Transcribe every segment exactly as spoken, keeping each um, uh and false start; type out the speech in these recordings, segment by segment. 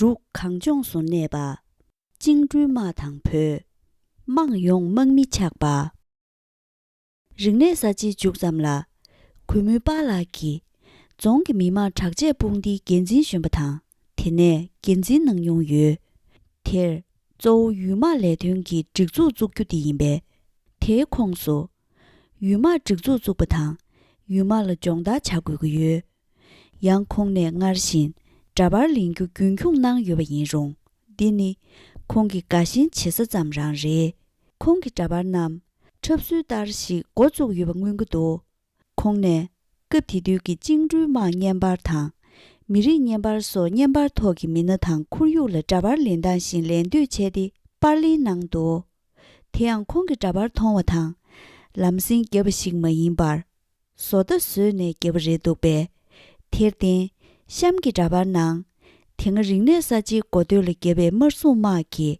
འབྲུག་གངས་ལྗོངས་སུ་གནས་པ། བཅིངས་འགྲོལ་དམག་དང་བོད། དམངས་ཡོངས་དམག་མི་ཆགས་པ། རིག་གནས་གསར་བརྗེའི་མཇུག་ཙམ་ལ། གུས་མོས་པཱ་ལགས་ཀྱིས་རྫོང་གི་མི་དམངས་དྲག་ཆས་དཔུང་སྡེའི་འགན་འཛིན་གཞོན་པ་དང་། དེ་ནས་འགན་འཛིན་གནང་མྱོང་ཡོད། དེར་གཙོ་བོ་ཡུལ་དམག་ལས་དོན་གྱི་སྒྲིག་འཛུགས་བཙུགས་རྒྱུ་དེ་ཡིན་པས། དེའི་ཁོངས་སུ། ཡུལ་དམག་སྒྲིག་འཛུགས་བཙུགས་པ་དང་། ཡུལ་དམག་ལ་སྦྱོང་བརྡར་བྱ་དགོས་ཀྱི་ཡོད། ཡང་ཁོང་ནས་སྔར་བཞིན་འདྲ་པར་ལེན་རྒྱུ་རྒྱུན་འཁྱོངས་གནང་ཡོད་པ་ཡིན་རུང་། འདི་ནི་ཁོང་གི་དགའ་ཞེན་བྱེད་ས་ཙམ་རང་རེད། ཁོང་གི་འདྲ་པར་རྣམས་འཁྲབ་སྲོལ་ལྟར་ཞིག་འགོ་བཙུགས་ཡོད་པ་མངོན་གྱི་འདུག་ཁོང་ནས་སྐབས་དེ་དུས་ཀྱི་བཅིངས་འགྲོལ་དམག་བརྙན་པར་དང་། མི་རིགས་བརྙན་པར་སོགས་བརྙན་པར་ཐོག་གི་མི་སྣ་དང་ཁོར་ཡུག་ལ་འདྲ་པར་ལེན་སྟངས་བཞིན་ལེན་འདོད་བྱས་ཏེ་པར་ལེན་གནང་འདུག་དེ་ཡང་ཁོང་གི་འདྲ་པར་མཐོང་བ་དང་། ལམ་སེང་བརྒྱབ་པ་ཞིག་མ་ཡིན་པར། བཟོ་ལྟ་བཟོས་ནས་བརྒྱབ་པ་རེད་འདུག་པས། དེར་བརྟེན། གཤམ་གྱི་འདྲ་པར་ནང་། དེ་སྔ་རིག་གནས་གསར་བརྗེའི་འགོ་སྟོད་ལ་བརྒྱབ་པའི་དམར་སྲུང་དམག་གིས།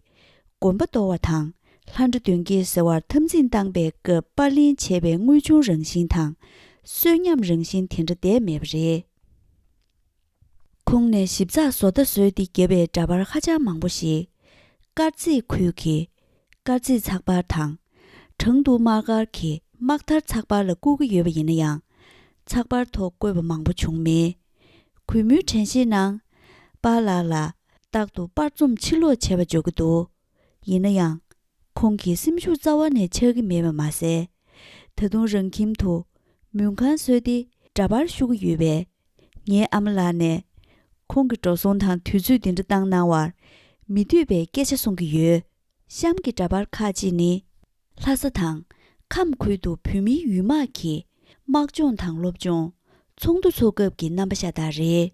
དགོན་པ་གཏོར་བ་དང་། ལྷ་འདྲེ་གདོན་བགེགས་ཟེར་བར་འཐབ་འཛིང་བཏང་པའི་སྐབས་པར་ལེན་བྱས་པའི་དངོས་བྱུང་རང་བཞིན་དང་། གསོན་ཉམས་རང་བཞིན་དེ་འདྲ་བསྡད་མེད་པ་རེད། ཁོང་ནས་ཞིབ་ཚགས་བཟོ་ལྟ་བཟོས་ཏེ་བརྒྱབ་པའི་འདྲ་པར་ཧ་ཅང་མང་པོ་ཞིག་དཀར་མཛེས་ཁུལ་གྱི་དཀར་མཛེས་ཚགས་པར་དང་། གྲངས་དུ་དམག་སྒར་གྱི་དམག་དར་ཚགས་པར་ལ་བསྐུར་གྱི་ཡོད་པ་ཡིན་ན་ཡང་། ཚགས་པར་ཐོག་བཀོད་པ་མང་པོ་བྱུང་མེད། གུས་མོའི་དྲན་ཤེས་ནང་། པཱ་ལགས་ལ་རྟག་ཏུ་པར་རྩོམ་ཕྱིར་ལོག་བྱས་པ་འཇོག་གི་འདུག་ཡིན་ན་ཡང་། ཁོང་གི་སེམས་ཤུགས་རྩ་བ་ནས་ཆག་གི་མེད་པ་མ་ཟད། ད་དུང་རང་ཁྱིམ་དུ་མུན་ཁང་བཟོས་ཏེ་འདྲ་པར་བཤུ་གི་ཡོད་པས། ངའི་ཨ་མ་ལགས་ནས་ཁོང་གི་འགྲོ་སོང་དང་དུས་ཚོད་འདི་འདྲ་བཏང་གནང་བར་མི་འདོད་པའི་སྐད་ཆ་གསུང་གི་ཡོད། གཤམ་གྱི་འདྲ་པར་ཁག་ཅིག་ནི། ལྷ་ས་དང་ཁམས་ཁུལ་དུ་བོད་མིའི་ཡུལ་དམག་གི་དམག་སྦྱོང་དང་སློབ་སྦྱོང་། ཚོགས་འདུ་འཚོགས་སྐབས་ཀྱི་རྣམ་པ་ཤ་སྟག་རེད།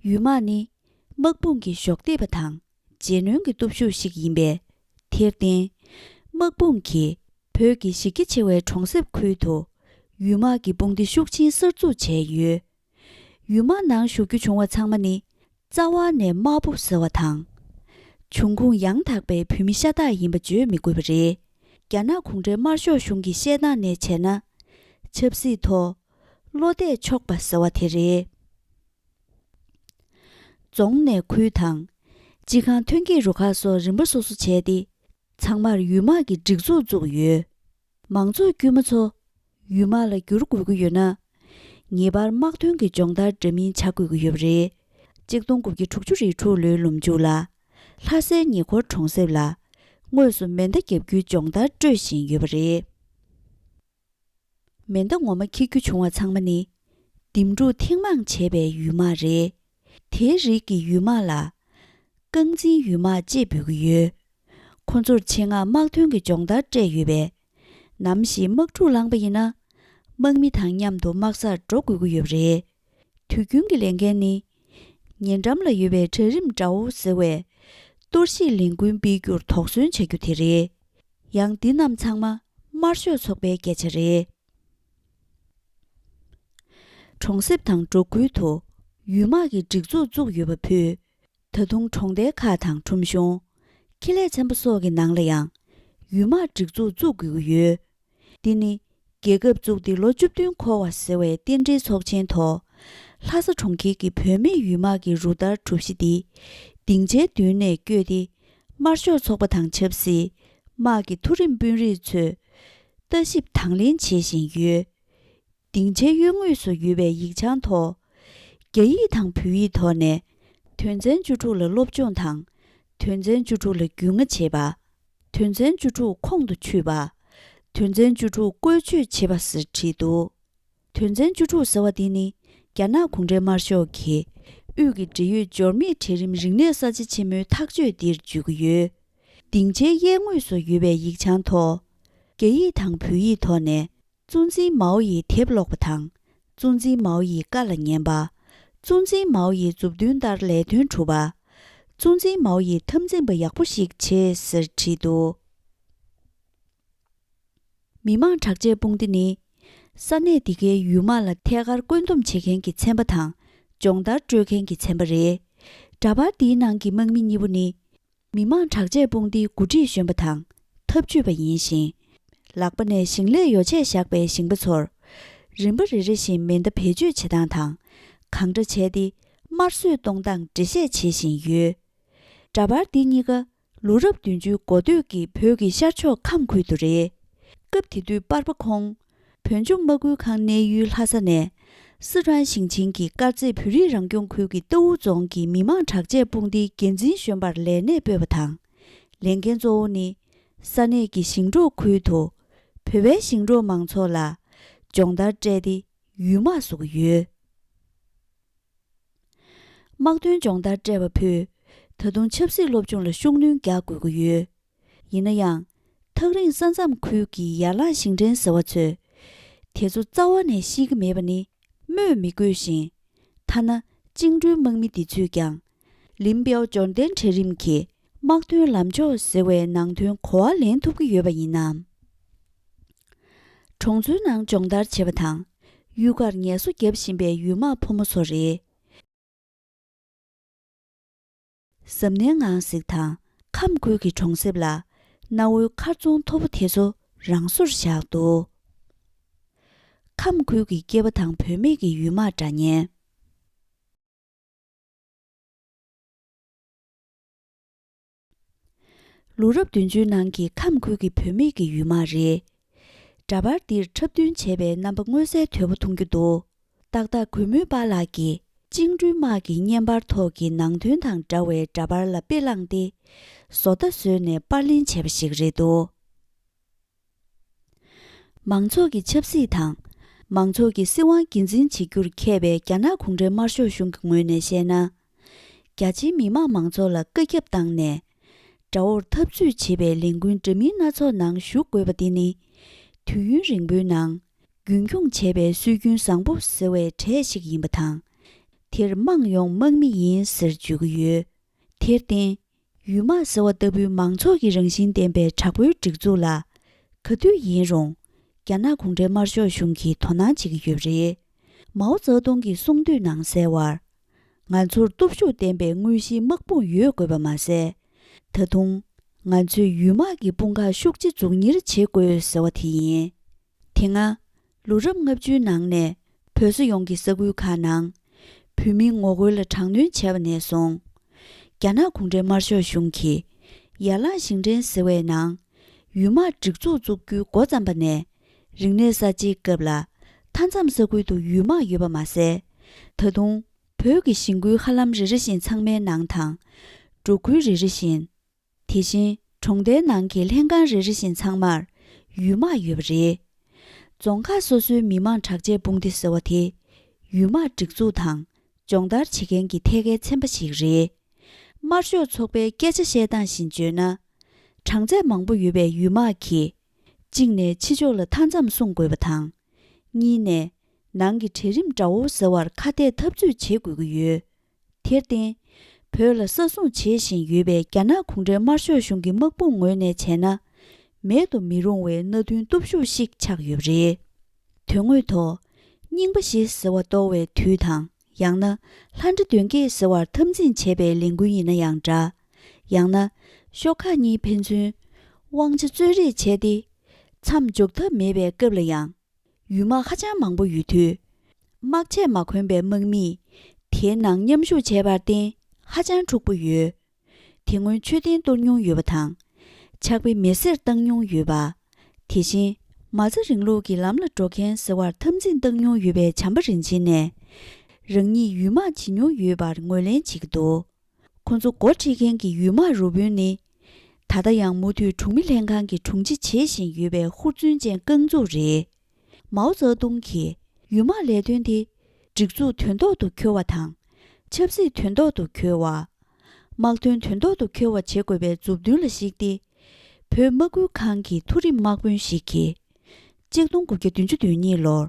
ཡུལ་དམག་ནི་དམག་དཔུང་གི་གཞོགས་འདེགས་པ་དང་རྗེས་སྣོན་གྱི་སྟོབས་ཤུགས་ཤིག་ཡིན་པས། དེར་བརྟེན། དམག་དཔུང་གིས་བོད་ཀྱི་གཞི་རྒྱ་ཆེ་བའི་གྲོང་གསེབ་ཁུལ་དུ་ཡུལ་དམག་གི་དཔུང་སྡེ་ཤུགས་ཆེན་གསར་འཛུགས་བྱས་ཡོད། ཡུལ་དམག་ནང་ཞུགས་རྒྱུ་བྱུང་བ་ཚང་མ་ནི་རྩ་བ་ནས་དམར་པོ་ཟེར་བ་དང་། འབྱུང་ཁུངས་ཡང་དག་པའི་བོད་མི་ཤ་སྟག་ཡིན་པ་བརྗོད་མི་དགོས་པ་རེད། རྒྱ་ནག་གུང་ཁྲན་དམར་ཤོག་གཞུང་གི་བཤད་སྟངས་ནས་བྱས་ན། ཆབ་སྲིད་ཐོག་བློ་གཏད་ཆོག་པ་ཟེར་བ་དེ་རེད། རྫོང་ནས་ཁུལ་དང་། སྤྱི་ཁང་ཐོན་སྐྱེད་རུ་ཁག་སོགས་རིམ་པ་སོ་སོ་བྱས་ཏེ། ཚང་མར་ཡུལ་དམག་གི་སྒྲིག་འཛུགས་བཙུགས་ཡོད། མང་ཚོགས་དཀྱུས་མ་ཚོ། ཡུལ་དམག་ལ་བསྒྱུར་དགོས་ཀྱི་ཡོད་ན། ངེས་པར་དམག་དོན་གྱི་སྦྱོང་བརྡར་འདྲ་མིན་བྱ་དགོས་ཀྱི་ཡོད་པ་རེད། གཅིག་སྟོང་དགུ་བརྒྱ་དྲུག་ཅུ་རེ་དྲུག་ལོའི་ལོ་མཇུག་ལ། ལྷ་སའི་ཉེ་འཁོར་གྲོང་གསེབ་ལ། དངོས་སུ་མེ་མདའ་བརྒྱབ་རྒྱུའི་སྦྱོང་བརྡར་སྤྲོད་བཞིན་ཡོད་པ་རེད། མེ་མདའ་ངོ་མ་འཁྱེར་རྒྱུ་བྱུང་བ་ཚང་མ་ནི། འདེམས་སྒྲུག་ཐེངས་མང་བྱས་པའི་ཡུལ་དམག་རེད། དེའི་རིགས་ཀྱི་ཡུལ་དམག་ལ། རྐང་འཛིན་ཡུལ་དམག་ཅེས་འབོད་ཀྱི་ཡོད། ཁོ་ཚོར་ཆེད་མངགས་དམག་དོན་གྱི་སྦྱོང་བརྡར་སྤྲད་ཡོད་པས། ནམ་ཞིག་དམག་འཁྲུག་ལངས་པ་ཡིན་ན། དམག་མི་དང་མཉམ་དུ་དམག་སར་འགྲོ་དགོས་ཀྱི་ཡོད་པ་རེད། དུས་རྒྱུན་གྱི་ལས་འགན་ནི། ཉེ་འགྲམ་ལ་ཡོད་པའི་གྲལ་རིམ་དགྲ་བོ་ཟེར་བའི། གཏོར་བཤིག་ལས་འགུལ་སྤེལ་རྒྱུར་དོགས་ཟོན་བྱ་རྒྱུ་དེ་རེད། ཡང་འདི་རྣམས་ཚང་མ་དམར་ཤོག་ཚོགས་པའི་སྐད་ཆ་རེད། གྲོང་གསེབ་དང་འབྲོག་ཁུལ་དུ་ཡུལ་དམག་གི་སྒྲིག་འཛུགས་བཙུགས་ཡོད་པ་ཕུད། ད་དུང་གྲོང་རྡལ་ཁག་དང་ཁྲོམ་གཞུང་། ཁེ་ལས་ཚན་པ་སོགས་ཀྱི་ནང་ལ་ཡང་ཡུལ་དམག་སྒྲིག་འཛུགས་བཙུགས་དགོས་ཀྱི་ཡོད། འདི་ནི་རྒྱལ་ཁབ་བཙུགས་ཏེ་ལོ་བཅུ་བདུན་འཁོར་བ་ཟེར་བའི་རྟེན་འབྲེལ་ཚོགས་ཆེན་ཐོག་ལྷ་ས་གྲོང་ཁྱེར་གྱི་བུད་མེད་ཡུལ་དམག་གི་རུ་སྟར་གྲུ་བཞི་འདི་སྡིངས་ཆའི་མདུན་ནས་བསྐྱོད་དེ། དམར་ཤོག་ཚོགས་པ་དང་ཆབ་སྲིད། དམག་གི་མཐོ་རིམ་དཔོན་རིགས་ཚོས་ལྟ་ཞིབ་དང་ལེན་བྱེད་བཞིན་ཡོད། སྡིངས་ཆའི་གཡོན་ངོས་སུ་ཡོད་པའི་ཡིག་བྱང་ཐོག་རྒྱ་ཡིག་དང་བོད་ཡིག་ཐོག་ནས། དོན་ཚན་བཅུ་དྲུག་ལ་སློབ་སྦྱོང་དང་། དོན་ཚན་བཅུ་དྲུག་ལ་རྒྱུས་མངའ་བྱེད་པ། དོན་ཚན་བཅུ་དྲུག་ཁོང་དུ་ཆུད་པ། དོན་ཚན་བཅུ་དྲུག་བཀོལ་སྤྱོད་བྱེད་པ་ཟེར་བྲིས་འདུག་དོན་ཚན་བཅུ་དྲུག་ཟེར་བ་འདི་ནི། རྒྱ་ནག་གུང་ཁྲན་དམར་ཤོག་གིས་དབུས་ཀྱི་འབྲེལ་ཡོད་འབྱོར་མེད་གྲལ་རིམ་རིག་གནས་གསར་བརྗེ་ཆེན་མོའི་ཐག་གཅོད་འདིར་འཇུག་གི་ཡོད། སྡིངས་ཆའི་གཡས་ངོས་སུ་ཡོད་པའི་ཡིག་བྱང་ཐོག་རྒྱ་ཡིག་དང་བོད་ཡིག་ཐོག་ནས། གཙོ་འཛིན་མའོ་ཡི་དེབ་ཀློག་པ་དང་། གཙོ་འཛིན་མའོ་ཡི་བཀའ་ལ་ཉན་པ། གཙོ་འཛིན་མའོ་ཡི་མཛུབ་སྟོན་ལྟར་ལས་དོན་སྒྲུབ་པ། གཙོ་འཛིན་མའོ་ཡི་འཐབ་འཛིང་པ་ཡག་པོ་ཞིག་བྱེད་ཟེར་བྲིས་འདུག་མི་དམངས་དྲག་ཆས་དཔུང་སྡེ་ནི། ས་གནས་འདི་གའི་ཡུལ་དམག་ལ་ཐད་ཀར་བཀོད་འདོམས་བྱེད་མཁན་གྱི་ཚན་པ་དང་། སྦྱོང་བརྡར་སྤྲོད་མཁན་གྱི་ཚན་པ་རེད། འདྲ་པར་འདིའི་ནང་གི་དམག་མི་གཉིས་པོ་ནི། མི་དམངས་དྲག་ཆས་དཔུང་སྡེའི་འགོ་ཁྲིད་གཞོན་པ་དང་འཐབ་ཇུས་པ་ཡིན་ཞིང་། ལག་པ་ནས་ཞིང་ལས་ཡོ་ཆས་བཞག་པའི་ཞིང་པ་ཚོར། རིམ་པ་རེ་རེ་བཞིན་མེ་མདའ་བེད་སྤྱོད་བྱེད་སྟངས་དང་། གང་འདྲ་བྱས་ཏེ་ དམར་གསོད་གཏོང་སྟངས་འགྲེལ་བཤད་བྱེད་བཞིན་ཡོད། འདྲ་པར་འདི་གཉིས་ཀ་ལོ་རབས་བདུན་ཅུའི་འགོ་སྟོད་ཀྱི་བོད་ཀྱི་ཤར་ཕྱོགས་ཁམས་ཁུལ་དུ་རེད། སྐབས་དེ་དུས་པར་པ་ཁོང་བོད་ལྗོངས་དམག་ཁུལ་ཁང་གནས་ཡུལ་ལྷ་ས་ནས་སི་ཁྲོན་ཞིང་ཆེན་གྱི་དཀར་མཛེས་བོད་རིགས་རང་སྐྱོང་ཁུལ་གྱི་རྟའུ་རྫོང་གི་མི་མང་དྲག་ཆས་དཔུང་སྡེའི་འགན་འཛིན་གཞོན་པར་ལས་གནས་སྤོས་པ་དང་། ལས་འགན་གཙོ་བོ་ནི་ས་གནས་ཀྱི་ཞིང་འབྲོག་ཁུལ་དུ་བོད་པའི་ཞིང་འབྲོག་མང་ཚོགས་ལ་སྦྱོང་བརྡར་སྤྲད་དེ་ཡུལ་དམག་བཟོ་གི་ཡོད། དམག་དོན་སྦྱོང་བརྡར་སྤྲད་པ་ཕུད་ད་དུང་ཆབ་སྲིད་སློབ་སྦྱོང་ལ་ཤུགས་སྣོན་རྒྱག་དགོས་ཀྱི་ཡོད། ཡིན་ན་ཡང་། ཐག་རིང་ས་མཚམས་ཁུལ་གྱི་ཡར་ལངས་ཞིང་བྲན་ཟེར་བ་ཚོས། དེ་ཚོ་རྩ་བ་ནས་ཤེས་ཀྱི་མེད་པ་ནི་སྨོས་མི་དགོས་ཤིང་། ཐ་ན་བཅིངས་འགྲོལ་དམག་མི་འདི་ཚོས་ཀྱང་། ལིན་པའོ་འབྱོར་ལྡན་གྲལ་རིམ་གྱི་དམག་དོན་ལམ་ཕྱོགས་ཟེར་བའི་ནང་དོན་གོ་བ་ལེན་ཐུབ་ཀྱི་ཡོད་པ་ཡིན་ནམ། གྲོང་ཚོའི་ནང་སྦྱོང་བརྡར་བྱེད་པ་དང་། གཡུལ་ཁར་ངལ་གསོ་བརྒྱབ་བཞིན་པའི་ཡུལ་དམག་ཕོ་མོ་ཚོ་རེད། གཟབ་ནན་ངང་གཟིགས་དང་། ཁམས་ཁུལ་གྱི་གྲོང་གསེབ་ལ་གནའ་བོའི་མཁར་རྫོང་མཐོ་པོ་དེ་ཚོ་རང་སོར་བཞག་འདུག་ཁམས་ཁུལ་གྱི་སྐྱེས་པ་དང་བུད་མེད་ཀྱི་ཡུལ་དམག་འདྲ་ཉན། ལོ་རབས་བདུན་ཅུའི་ནང་གི་ཁམས་ཁུལ་གྱི་བུད་མེད་ཀྱི་ཡུལ་དམག་རེད། འདྲ་པར་འདིར་འཁྲབ་སྟོན་བྱས་པའི་རྣམ་པ་མངོན་གསལ་དོད་པོ་མཐོང་རྒྱུ་འདུག་ཏག་ཏག་གུས་མོའི་པཱ་ལགས་ཀྱིས་བཅིངས་འགྲོལ་དམག་གི་བརྙན་པར་ཐོག་གི་ནང་དོན་དང་འདྲ་བའི་འདྲ་པར་ལ་དཔེ་བླངས་ཏེ། བཟོ་ལྟ་བཟོས་ནས་པར་ལེན་བྱས་པ་ཞིག་རེད་འདུག་མང་ཚོགས་ཀྱི་ཆབ་སྲིད་དང་། མང་ཚོགས་ཀྱི་སྲིད་དབང་རྒྱུན་འཛིན་བྱེད་རྒྱུར་མཁས་པའི་རྒྱ་ནག་གུང་ཁྲན་དམར་ཤོག་གཞུང་གི་ངོས་ནས་བཤད་ན། རྒྱ་ཆེའི་མི་དམངས་མང་ཚོགས་ལ་བཀའ་ཁྱབ་བཏང་ནས། དགྲ་བོར་འཐབ་རྩོད་བྱེད་པའི་ལས་འགུལ་འདྲ་མིན་སྣ་ཚོགས་ནང་ཞུགས་དགོས་པ་འདི་ནི། དུས་ཡུན་རིང་པོའི་ནང་རྒྱུན་འཁྱོངས་བྱས་པའི་སྲོལ་རྒྱུན་བཟང་པོ་ཟེར་བའི་གྲས་ཤིག་ཡིན་པ་དང་། དེར་དམངས་ཡོངས་དམག་མི་ཡིན་ཟེར་བརྗོད་ཀྱི་ཡོད། དེར་བརྟེན། ཡུལ་དམག་ཟེར་བ་ལྟ་བུའི་མང་ཚོགས་ཀྱི་རང་བཞིན་ལྡན་པའི་དྲག་པོའི་སྒྲིག་འཛུགས་ལ། ག་དུས་ཡིན་རུང་། རྒྱ་ནག་གུང་ཁྲན་དམར་ཤོག་གཞུང་གིས་དོ་སྣང་བྱེད་ཀྱི་ཡོད་པ་རེད། མའོ་ཙེ་ཏུང་གིས་གསུངས་དུས་ནང་གསལ་བར། ང་ཚོར་སྟོབས་ཤུགས་ལྡན་པའི་དངོས་གཞིའི་དམག་དཔུང་ཡོད་དགོས་པ་མ་ཟད། ད་དུང་། ང་ཚོས་ཡུལ་དམག་གི་དཔུང་ཁག་ཤུགས་ཆེ་འཛུགས་གཉེར་བྱེད་དགོས་ཟེར་བ་དེ་ཡིན། དེ་སྔ། ལོ་རབས་ལྔ་བཅུའི་ནང་ནས་བོད་ས་ཡོངས་ཀྱི་ས་ཁུལ་ཁག་ནང་། བོད་མིའི་ངོ་རྒོལ་ལ་དྲག་གནོན་བྱས་པ་ནས་བཟུང་། རྒྱ་ནག་གུང་ཁྲན་དམར་ཤོག་གཞུང་གིས་ཡར་ལངས་ཞིང་བྲན་ཟེར་བའི་ནང་། ཡུལ་དམག་སྒྲིག་འཛུགས་བཙུགས་རྒྱུའི་འགོ་བརྩམས་པ་ནས། རིག་གནས་གསར་བརྗེའི་སྐབས་ལ། མཐའ་མཚམས་ས་ཁུལ་དུ་ཡུལ་དམག་ཡོད་པ་མ་ཟད། ད་དུང་། བོད་ཀྱི་ཞིང་ཁུལ་ཧ་ལམ་རེ་རེ་བཞིན་ཚང་མའི་ནང་དང་། འབྲོག་ཁུལ་རེ་རེ་བཞིན། དེ་བཞིན་གྲོང་རྡལ་ནང་གི་ལྷན་ཁང་རེ་རེ་བཞིན་ཚང་མར་ཡུལ་དམག་ཡོད་པ་རེད། རྫོང་ཁག་སོ་སོའི་མི་དམངས་དྲག་ཆས་དཔུང་སྡེ་ཟེར་བ་དེ་ཡུལ་དམག་སྒྲིག་འཛུགས་དང་སྦྱོང་བརྡར་བྱེད་མཁན་གྱི་ཐད་ཀའི་ཚན་པ་ཞིག་རེད། དམར་ཤོག་ཚོགས་པའི་སྐད་ཆ་བཤད་སྟངས་བཞིན་བརྗོད་ན། གྲངས་ཚད་མང་པོ་ཡོད་པའི་ཡུལ་དམག་གིས། གཅིག་ནས་ཕྱི་ཕྱོགས་ལ་མཐའ་མཚམས་སྲུང་དགོས་པ་དང་། གཉིས་ནས། ནང་གི་གྲལ་རིམ་དགྲ་བོ་ཟེར་བར་ཁ་གཏད་འཐབ་རྩོད་བྱེད་དགོས་ཀྱི་ཡོད། དེར་བརྟེན། བོད་ལ་ས་སྲུང་བྱེད་བཞིན་ཡོད་པའི་རྒྱ་ནག་གུང་ཁྲན་དམར་ཤོག་གཞུང་གི་དམག་དཔུང་ངོས་ནས་བྱས་ན། མེད་དུ་མི་རུང་བའི་མནའ་མཐུན་སྟོབས་ཤུགས་ཤིག་ཆགས་ཡོད་པ་རེད། དོན་དངོས་ཐོག་རྙིང་པ་བཞི་ཟེར་བ་གཏོར་བའི་དུས་དང་། ཡང་ན། ལྷ་འདྲེ་གདོན་བགེགས་ཟེར་བར་འཐབ་འཛིང་བྱས་པའི་ལས་འགུལ་ཡིན་ན་ཡང་འདྲ། ཡང་ན། ཤོག་ཁག་གཉིས་ཕན་ཚུན། དབང་ཆ་རྩོད་རེས་བྱས་ཏེ། མཚམས་འཇོག་ཐབས་མེད་པའི་སྐབས་ལ་ཡང་། ཡུལ་དམག་ཧ་ཅང་མང་པོ་ཡོད་དུས། དམག་ཆས་མ་གོན་པའི་དམག་མིས་དེའི་ནང་མཉམ་ཞུགས་བྱས་པར་བརྟེན་ཧ་ཅང་འཁྲུག་པོ་ཡོད། དེ་སྔོན་མཆོད་རྟེན་གཏོར་མྱོང་ཡོད་པ་དང་། ཕྱག་དཔེ་མེ་སེར་བཏང་མྱོང་ཡོད་པ། དེ་བཞིན་མ་རྩ་རིང་ལུགས་ཀྱི་ལམ་ལ་འགྲོ་མཁན་ཟེར་བར་འཐབ་འཛིང་བཏང་མྱོང་ཡོད་པའི་བྱམས་པ་རིན་ཆེན་ནས། རང་ཉིད་ཡུལ་དམག་བྱེད་མྱོང་ཡོད་པར་ངོས་ལེན་བྱེད་ཀྱི་འདུག་ཁོ་ཚོ་འགོ་ཁྲིད་མཁན་གྱི་ཡུལ་དམག་རུ་དཔོན་ནི། ད་ལྟ་ཡང་མུ་མཐུད་གྲོང་མི་ལྷན་ཁང་གི་དྲུང་ཆེ་བྱེད་བཞིན་ཡོད་པའི་ཧུར་བརྩོན་ཅན་རྐང་འཛུགས་རེད། མའོ་ཙེ་ཏུང་གིས་ཡུལ་དམག་ལས་དོན་དེ་སྒྲིག་འཛུགས་དོན་ཐོག་ཏུ་འཁྱོལ་བ་དང་། ཆབ་སྲིད་དོན་ཐོག་ཏུ་འཁྱོལ་བ། དམག་དོན་དོན་ཐོག་ཏུ་འཁྱོལ་བ་བྱེད་དགོས་པའི་མཛུབ་སྟོན་ལ་གཞིགས་ཏེ། བོད་དམག་ཁུལ་ཁང་གི་མཐོ་རིམ་དམག་དཔོན་ཞིག་གིས། གཅིག་སྟོང་དགུ་བརྒྱ་བདུན་ཅུ་དོན་གཉིས་ལོར།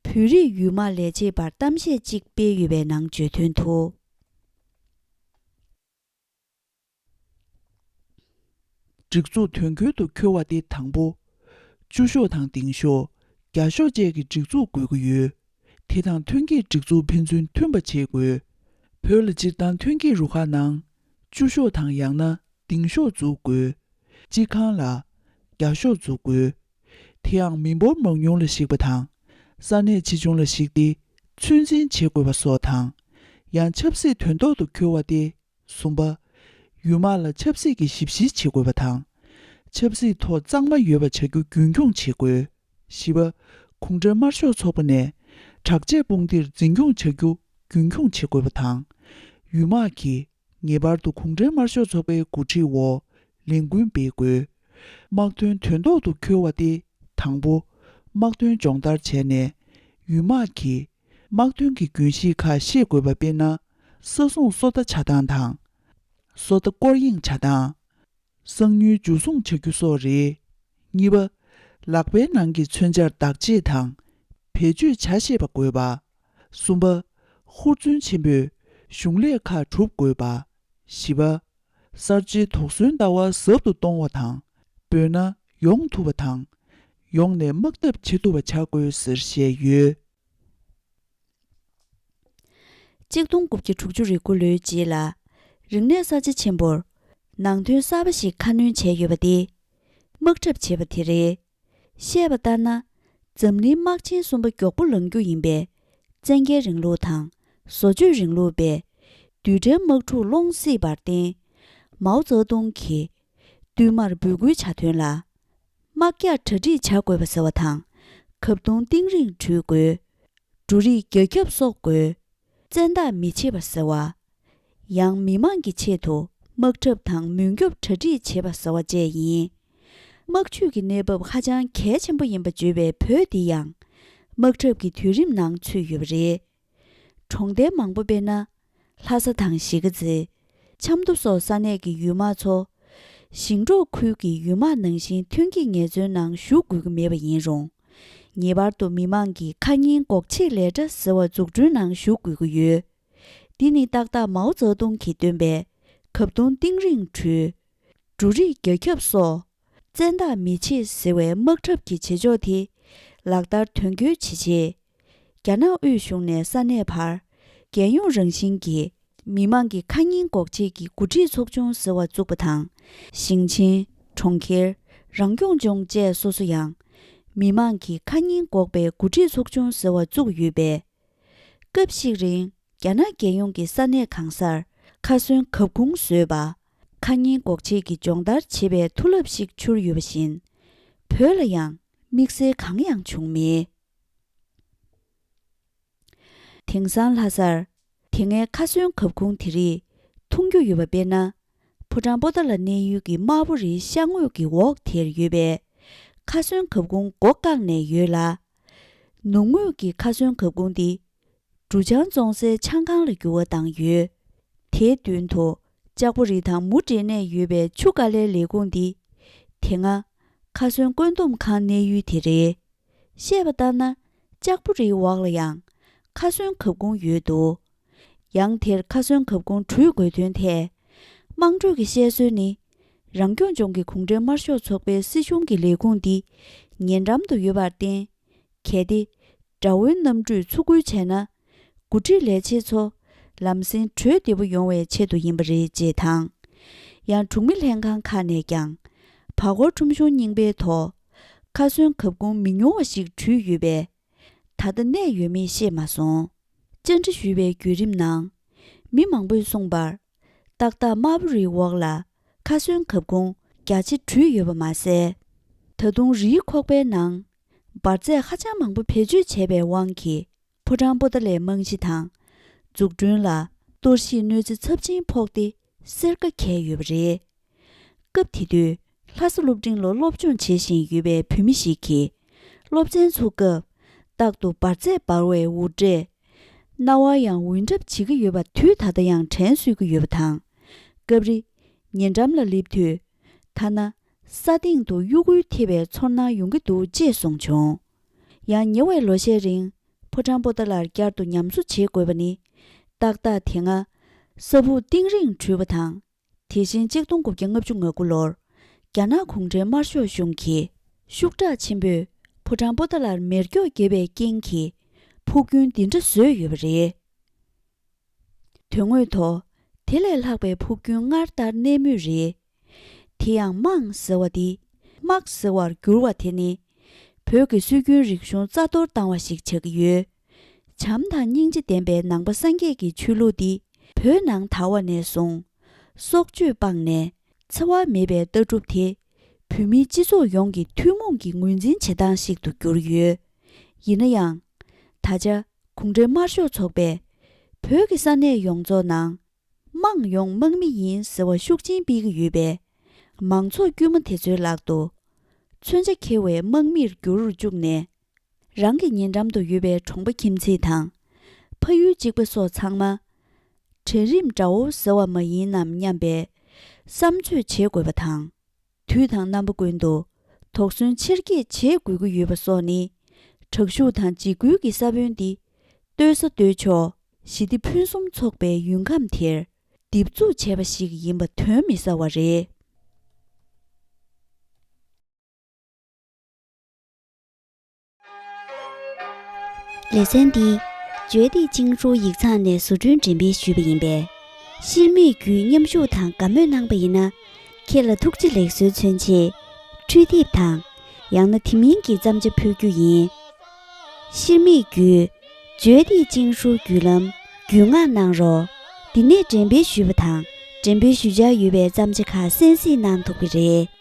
བོད་རིགས་ཡུལ་དམག་ལས་བྱེད་པར་གཏམ་བཤད་ཅིག་སྤེལ་ཡོད་པའི་ནང་བརྗོད་དོན་དུ། སྒྲིག་འཛུགས་དོན་འཁྱོལ་དུ་འཁྱོལ་བ་སྟེ་དང་པོ། བཅུ་ཤོག་དང་ལྡིང་ཤོག་བརྒྱ་ཤོག་བཅས་ཀྱི་སྒྲིག་འཛུགས་དགོས་ཀྱི་ཡོད། དེ་དང་ཐོན་སྐྱེད་སྒྲིག་འཛུགས་ཕན་ཚུན་མཐུན་པ་བྱེད་དགོས། བོད་ལ་སྤྱིར་བཏང་ཐོན་སྐྱེད་རུ་ཁག་ནང་། བཅུ་ཤོག་དང་ཡང་ན་ལྡིང་ཤོག་འཛུགས་དགོས། སྤྱི་ཁང་ལ། བརྒྱ་ཤོག་འཛུགས་དགོས། དེ་ཡང་མི་འབོར་མང་ཉུང་ལ་གཞིགས་པ་དང་། ས་གནས་ཆེ་ཆུང་ལ་གཞིགས་ཏེ། ཚོད་འཛིན་བྱེད་དགོས་པ་སོགས་དང་། ཡང་ཆབ་སྲིད་དོན་ཐོག་ཏུ་འཁྱོལ་བ་སྟེ། གསུམ་པ། ཡུལ་དམག་ལ་ཆབ་སྲིད་ཀྱི་ཞིབ་བཤེར་བྱེད་དགོས་པ་དང་། ཆབ་སྲིད་ཐོག་གཙང་མ་ཡོད་པ་བྱ་རྒྱུ་རྒྱུན་འཁྱོངས་བྱེད་དགོས། བཞི་པ། གུང་ཁྲན་དམར་ཤོག་ཚོགས་པ་ནས་དྲག་ཆས་དཔུང་སྡེར་འཛིན་སྐྱོང་བྱ་རྒྱུ་རྒྱུན་འཁྱོངས་བྱེད་དགོས་པ་དང་། ཡུལ་དམག་གིས་ངེས་པར་དུ་གུང་ཁྲན་དམར་ཤོག་ཚོགས་པའི་འགོ་ཁྲིད་འོག་ལས་འགུལ་སྤེལ་དགོས། དམག་དོན་དོན་ཐོག་ཏུ་འཁྱོལ་བ་སྟེ། དང་པོ། དམག་དོན་སྦྱོང་བརྡར་བྱས་ནས། ཡུལ་དམག་གིས་དམག་དོན་གྱི་རྒྱུན་ཤེས་ཁག་ཤེས་དགོས་པ་དཔེར་ན། ས་སྲུང་སོ་ལྟ་བྱ་སྟངས་དང་། སོ་ལྟ་སྐོར་གཡེང་བྱ་སྟངས། གསང་ཉུལ་འཇུ་བཟུང་བྱ་རྒྱུ་སོགས་རེད། གཉིས་པ། ལག་པའི་ནང་གི་མཚོན་ཆར་བདག་གཅེས་དང་། བེད་སྤྱོད་བྱ་ཤེས་པ་དགོས་པ། གསུམ་པ། ཧུར་བརྩོན་ཆེན་པོས་གཞུང་ལས་ཁག་སྒྲུབ་དགོས་པ། བཞི་པ། གསར་བརྗེའི་དོགས་ཟོན་ལྟ་བ་ཟབ་ཏུ་གཏོང་བ་དང་། བོད་ནང་ཡོང་ཐུབ་པ་དང་། ཡོང་ནས་དམག་འཐབ་བྱེད་ཐུབ་པ་བྱ་དགོས་ཟེར་བཤད་ཡོད། ཆིག་སྟོང་དགུ་བརྒྱ་དྲུག་ཅུ་རེ་དགུ་ལོའི་རྗེས་ལ། རིག་གནས་གསར་བརྗེ་ཆེན་པོར་ནང་དོན་གསར་པ་ཞིག་ཁ་སྣོན་བྱས་ཡོད་པ་སྟེ། དམག་འཁྲབ་བྱེད་པ་དེ་རེད། བཤད་པ་ལྟར་ན། འཛམ་གླིང་དམག་ཆེན་གསུམ་པ་མགྱོགས་པོ་ལང་རྒྱུ་ཡིན་པས། བཙན་རྒྱལ་རིང་ལུགས་དང་བཟོ་བཅོས་རིང་ལུགས་པས་རྡུལ་ཕྲན་དམག་འཁྲུག་སློང་སྲིད་པར་བརྟེན། མའོ་ཙེ་ཏུང་གིས་བསྟུད་མར་འབོད་སྐུལ་བྱ་དོན་ལ། དམག་རྒྱགས་གྲ་སྒྲིག་བྱ་དགོས་པ་ཟེར་བ་དང་། ཁབ་ཐུང་གཏིང་རིང་འགྲུལ་དགོས། འབྲུ་རིགས་རྒྱ་ཁྱབ་གསོག་དགོས། བཙན་བདག་མི་བྱེད་པ་ཟེར་བ། ཡང་མི་དམངས་ཀྱི་ཆེད་དུ་དམག་འཁྲབ་དང་མུན་སྐྱོབ་གྲ་སྒྲིག་བྱེད་པ་ཟེར་བ་བཅས་ཡིན། དམག་ཇུས་ཀྱི་གནས་བབ་ཧ་ཅང་གལ་ཆེན་པོ་ཡིན་པ་བརྗོད་པའི་བོད་འདི་ཡང་དམག་འཁྲབ་ཀྱི་དུས་རིམ་ནང་ཚུད་ཡོད་པ་རེད། གྲོང་རྡལ་མང་པོ་དཔེར་ན། ལྷ་ས་དང་གཞིས་ཀ་རྩེ། ཆབ་མདོ་སོགས་ས་གནས་ཀྱི་ཡུལ་དམག་ཚོ། ཞིང་འབྲོག་ཁུལ་གྱི་ཡུལ་དམག་ནང་བཞིན་ཐོན་སྐྱེད་ངལ་རྩོལ་ནང་ཞུགས་དགོས་ཀྱི་མེད་པ་ཡིན་རུང་། ངེས་པར་དུ་མི་དམངས་ཀྱི་ཁ་ཉིན་འགོག་ཆེད་ལས་གྲྭ་ཟེར་བ་འཛུགས་སྐྲུན་ནང་ཞུགས་དགོས་ཀྱི་ཡོད། འདི་ནི་ཏག་ཏག་མའོ་ཙེ་ཏུང་གིས་བཏོན་པའི་ཁབ་ཐུང་གཏིང་རིང་འགྲུལ། འབྲུ་རིགས་རྒྱ་ཁྱབ་གསོག། བཙན་བདག་མི་བྱེད་ཟེར་བའི་དམག་འཁྲབ་ཀྱི་བྱེད་ཕྱོགས་དེ་ལག་བསྟར་དོན་འཁྱོལ་བྱེད་ཆེད། རྒྱ་ནག་དབུས་གཞུང་ནས་ས་གནས་བར་རྒྱལ་ཡོངས་རང་བཞིན་གྱི་མི་དམངས་ཀྱི་ཁ་ཉིན་འགོག་ཆེད་ཀྱི་འགོ་ཁྲིད་ཚོགས་ཆུང་ཟེར་བ་བཙུགས་པ་དང་། ཞིང་ཆེན། གྲོང་ཁྱེར། རང་སྐྱོང་ལྗོངས་བཅས་སོ་སོ་ཡང་མི་དམངས་ཀྱི་ཁ་ཉིན་འགོག་པའི་འགོ་ཁྲིད་ཚོགས་ཆུང་ཟེར་བ་བཙུགས་ཡོད་པས། སྐབས་ཤིག་རིང་རྒྱ་ནག་རྒྱལ་ཡོངས་ཀྱི་ས་གནས་གང་སར་ཁ་གསོན་གབ་ཁུང་བཟོས་པ། ཁ་ཉིན་འགོག་ཆེད་ཀྱི་སྦྱོང་བརྡར་བྱེད་པའི་མཐུ་རླབས་ཤིག་འཕྱུར་ཡོད་པ་བཞིན། བོད་ལ་ཡང་དམིགས་བསལ་གང་ཡང་བྱུང་མེད། དེང་སང་ལྷ་སར་དེ་སྔའི་ཁ་གསོན་གབ་ཁུང་དེ་རིགས་མཐོང་རྒྱུ་ཡོད་པ་དཔེར་ན། ཕོ་བྲང་པོ་ཏཱ་ལ་གནས་ཡུལ་གྱི་དམར་པོ་རིའི་ཤར་ངོས་ཀྱི་འོག་དེར་ཡོད་པའི་ཁ་གསོན་གབ་ཁུང་སྒོ་བཀག་ནས་ཡོད་ལ། ནུབ་ངོས་ཀྱི་ཁ་གསོན་གབ་ཁུང་འདི་འབྲུ་ཆང་བཙོང་སའི་ཆང་ཁང་ལ་འགྱུར་བ་བཏང་ཡོད། དེའི་མདུན་དུ་ལྕགས་པོ་རི་དང་མུ་འབྲེལ་ནས་ཡོད་པའི་ཆུ་དཀའ་ལས་ལས་ཁུངས་འདི། དེ་སྔ་ཁ་གསོན་བཀོད་འདོམས་ཁང་གནས་ཡུལ་དེ་རེད། བཤད་པ་ལྟར་ན། ལྕགས་པོ་རིའི་འོག་ལ་ཡང་ཁ་གསོན་གབ་ཁུང་ཡོད་འདུག་ཡང་དེར་ཁ་གསོན་གབ་ཁུང་བྲུས་དགོས་དོན་ཐད། དམངས་ཁྲོད་ཀྱི་བཤད་སྲོལ་ནི། རང་སྐྱོང་ལྗོངས་ཀྱི་གུང་ཁྲན་དམར་ཤོག་ཚོགས་པའི་སྲིད་གཞུང་གི་ལས་ཁུངས་འདི་ཉེ་འགྲམ་དུ་ཡོད་པར་བརྟེན། གལ་ཏེ། དགྲ་བོའི་གནམ་གྲུས་འཚུབ་རྒོལ་བྱས་ན། འགོ་ཁྲིད་ལས་བྱེད་ཚོ་ལམ་སེང་བྲོས་བདེ་པོ་ཡོང་བའི་ཆེད་དུ་ཡིན་པ་རེད་ཅེས་དང་། ཡང་གྲོང་མི་ལྷན་ཁང་ཁག་ནས་ཀྱང་བར་སྐོར་ཁྲོམ་གཞུང་རྙིང་པའི་ཐོག་ཁ་གསོན་གབ་ཁུང་མི་ཉུང་བ་ཞིག་བྲུས་ཡོད་པས། ད་ལྟ་གནས་ཡོད་མེད་ཤེས་མ་སོང་། བཅར་འདྲི་ཞུས་པའི་བརྒྱུད་རིམ་ནང་། མི་མང་པོས་གསུངས་པར། ཏག་ཏག་དམར་པོ་རིའི་འོག་ལ་ཁ་གསོན་གབ་ཁུང་རྒྱ་ཆེ་བྲུས་ཡོད་པ་མ་ཟད། ད་དུང་རིའི་ཁོག་པའི་ནང་འབར་རྫས་ཧ་ཅང་མང་པོ་བེད་སྤྱོད་བྱས་པའི་དབང་གིས། ཕོ་བྲང་པོ་ཏཱ་ལའི་རྨང་གཞི་དང་། འཛུགས་སྐྲུན་ལ་གཏོར་བཤིག་གནོད་འཚེ་ཚབས་ཆེན་ཕོག་སྟེ། སེར་ཁ་གས་ཡོད་པ་རེད། སྐབས་དེ་དུས་ལྷ་ས་སློབ་འབྲིང་ལ་སློབ་སྦྱོང་བྱེད་བཞིན་ཡོད་པའི་བུད་མེད་ཞིག་གིས། སློབ་ཚན་ཚུགས་སྐབས། རྟག་ཏུ་འབར་རྫས་འབར་བའི་འུར་སྒྲས། རྣ་བར་ཡང་འུན་གྲབས་བྱེད་ཀྱི་ཡོད་པ་དུས་ད་ལྟ་ཡང་དྲན་གསོས་ཀྱི་ཡོད་པ་དང་། སྐབས་རེ། ཉེ་འགྲམ་ལ་སླེབས་དུས། ཐ་ན་ས་སྟེང་དུ་གཡོ་འགུལ་ཐེབས་པའི་ཚོར་སྣང་ཡོང་གི་འདུག་ཅེས་གསུངས་བྱུང་། ཡང་ཉེ་བའི་ལོ་ཤས་རིང་། ཕོ་བྲང་པོ་ཏཱ་ལར་བསྐྱར་དུ་ཉམས་གསོ་བྱེད་དགོས་པ་ནི། ཏག་ཏག་དེ་སྔ། ས་སྦུག་གཏིང་རིང་བྲུས་པ་དང་། དེ་བཞིན་ཆིག་སྟོང་དགུ་བརྒྱ་ལྔ་བཅུ་ང་དགུ་ལོར། རྒྱ་ནག་གུང་ཁྲན་དམར་ཤོག་གཞུང་གིས། ཤུགས་དྲག་ཆེན་པོས་ཕོ་བྲང་པོ་ཏཱ་ལར་མེ་སྒྱོགས་བརྒྱབ་པའི་རྐྱེན་གྱིས། ཕུགས་རྒྱུན་འདི་འདྲ་བཟོས་ཡོད་པ་རེད། དོན་དངོས་ཐོག་དེ་ལས་ལྷག་པའི་ཕུགས་རྒྱུན་སྔར་ལྟར་གནས་མུས་རེད། དེ་ཡང་དམངས་ཟེར་བ་འདི་དམག་ཟེར་བར་བསྒྱུར་བ་དེ་ནི། བོད་ཀྱི་སྲོལ་རྒྱུན་རིག་གཞུང་རྩ་གཏོར་བཏང་བ་ཞིག་ཆགས་ཀྱི་ཡོད། བྱམས་དང་སྙིང་རྗེ་ལྡན་པའི་ནང་པ་སངས་རྒྱས་ཀྱི་ཆོས་ལུགས་འདི་བོད་ནང་དར་བ་ནས་བཟུང་། སྲོག་གཅོད་སྤངས་ནས་འཚེ་བ་མེད་པའི་ལྟ་གྲུབ་དེ་བོད་མིའི་སྤྱི་ཚོགས་ཡོངས་ཀྱི་ཐུན་མོང་གི་ངོས་འཛིན་བྱེད་སྟངས་ཤིག་ཏུ་གྱུར་ཡོད། ཡིན་ན་ཡང་། ད་ཆ་གུང་ཁྲན་དམར་ཤོག་ཚོགས་པས་བོད་ཀྱི་ས་གནས་ཡོངས་རྫོགས་ནང་དམངས་ཡོངས་དམག་མི་ཡིན་ཟེར་བ་ཤུགས་ཆེན་སྤེལ་གྱི་ཡོད་པས། མང་ཚོགས་དཀྱུས་མ་དེ་ཚོའི་ལག་ཏུ་མཚོན་ཆ་འཁྱེར་བའི་དམག་མིར་འགྱུར་བཅུག་ནས། རང་གི་ཉེ་འགྲམ་དུ་ཡོད་པའི་གྲོང་པ་ཁྱིམ་མཚེས་དང་། ཕ་ཡུལ་གཅིག་པ་སོགས་ཚང་མ། གྲལ་རིམ་འདྲ་བོ་ཟེར་བ་མ་ཡིན་ནམ་སྙམ་པའི་བསམ་ཚོད་བྱེད་དགོས་པ་དང་། དུས་དང་རྣམ་པ་ཀུན་ཏུ་དོགས་ཟོན་ཆེར་སྐྱེད་བྱེད་དགོས་ཀྱི་ཡོད་པ་སོགས་ནི། དྲག་ཤུགས་དང་འཇིགས་སྐུལ་གྱི་ས་བོན་འདི། ལྟོས་ས་ལྟོས་ཆོག་ཞི་བདེ་ཕུན་སུམ་ཚོགས་པའི་ཡུལ་ཁམས་དེར་འདེབས་འཛུགས་བྱས་པ་ཞིག་ཡིན་པ་དོན་མི་གསལ་བ་རེད། ལེ་ཚན་འདི་བརྗོད་བདེ་ཅིང་ཧྲུའུ་ཡིག་ཚང་ནས་བཟོ་སྐྲུན་འགྲེམས་སྤེལ་ཞུས་པ་ཡིན་པས། ཤེར་མིག་བརྒྱུད་མཉམ་ཞུགས་དང་དགའ་མོས་གནང་པ་ཡིན་ན། ཁྱེད་ལ་ཐུགས་རྗེ་ལེགས་གསོལ་མཚོན་ཆེད། འཕྲུལ་དེབ་དང་། ཡང་ན་དེ་མིན་གྱི་བརྩམས་བྱ་ཕུལ་རྒྱུ་ཡིན། ཤེར་མིག་བརྒྱུད་བརྗོད་བདེ་ཅིང་ཧྲུའུ་བརྒྱུད་ལམ་བརྒྱུད་མངགས་གནང་རོགས། འདི་ནས་འགྲེམས་སྤེལ་ཞུས་པ་དང་། འགྲེམས་སྤེལ་ཞུ་འཆར་ཡོད་པའི་བརྩམས་བྱ་ཁག་གསན་གཟིགས་གནང་ཐུབ་ཀྱི་རེད།